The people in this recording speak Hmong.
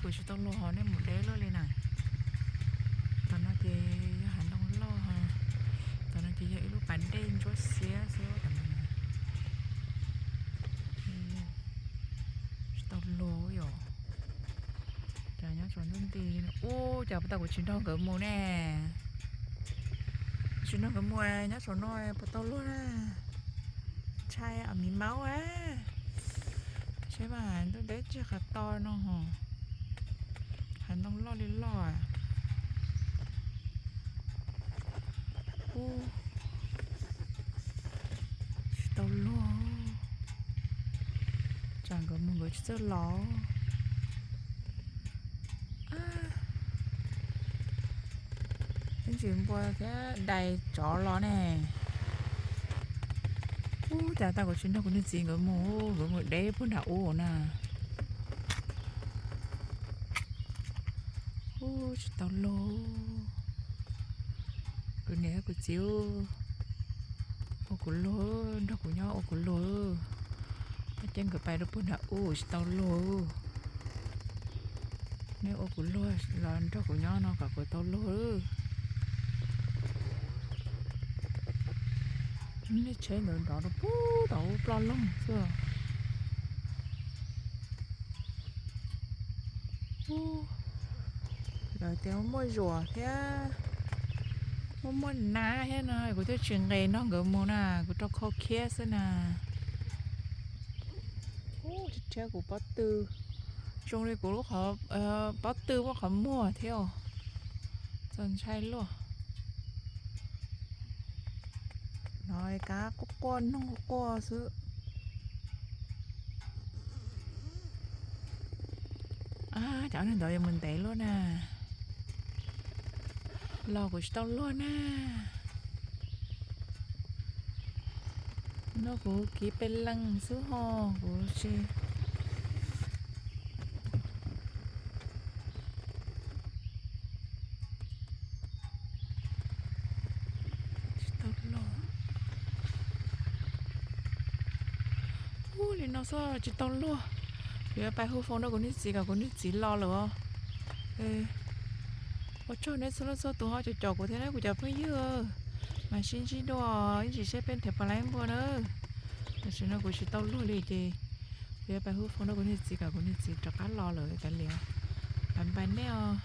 Kuv tsis tau luag ho nej mus deb luaj li na. Tam no ces yog hav ntoo loj, tam no ces yog ib lub pas dej ntsuab xiab xwb tam no. Tsis tau luag yom. Cas nyob tsaus ntuj nti. Ub, cas puas tau kuv tsis nrog nkawd mus ne. Tsis nrog nkawd mus, nyob saum no puas tau luag na. Ntshai a miv maub a. Saib mas ntuj deb tsis qhov to no ho. Hav ntoo loj li loj. Ub, tsis tau luag. Tsam nkawd mus nkawd tsis txawj los. Ib ntsis npua thiab dais tsov los ne. Ub, cas tau kuv tsis nrog kuv niag txiv nkawd mus, nkawd mus deb puag nram ub na. Ub, tsis tau luag. Kuv niam thiab kuv txiv ua kuv luag, nrog kuv nyob ua kuv luag. Ua cas nkawd pais rau puag nram ub tsis tau luag. Nej ua kuv luag los nrog kuv nyob no kom kuv tau luag. Nej tsheb ntawd nrov rau puag tom ub ploj loog xwb. Lawv tias muaj zuam thiab, muaj muaj nab thiab no, kuv thiaj tsis nqes nrog nkawd mus na, kuv rau khau khiab xwb na. Ub, thiab kuv pob tw, zoo li kuv lub qhov pob tw muaj qhov muag thiab os. Txaus ntshai luaj. No kab quaj quaj noog quaj quaj xwb. Cov neeg ntawd yuav mus ntev luaj na. Los kuv tsis tau luag na. No kuv kiv pes leej xwb ho kuv tsis tsis tau luag. Ub, li no xwb tsis tau luag. Kuv yuav pais hu foos rau kuv niag txiv kom kuv niag txiv los lawm os. Ua tsaug nej txhua leej txhua tus ho caum caum kuv thiab na kuv cov phooj ywg. Mas sib ntsib dua ib ntsis seb peb nrhiav puas laib npua na. Tam sim no kuv tsis tau luag li ces kuv yuav pais hu foos rau kuv niag txiv kom kuv niag txiv rov qab los lawm tas li os. Bye bye nej os.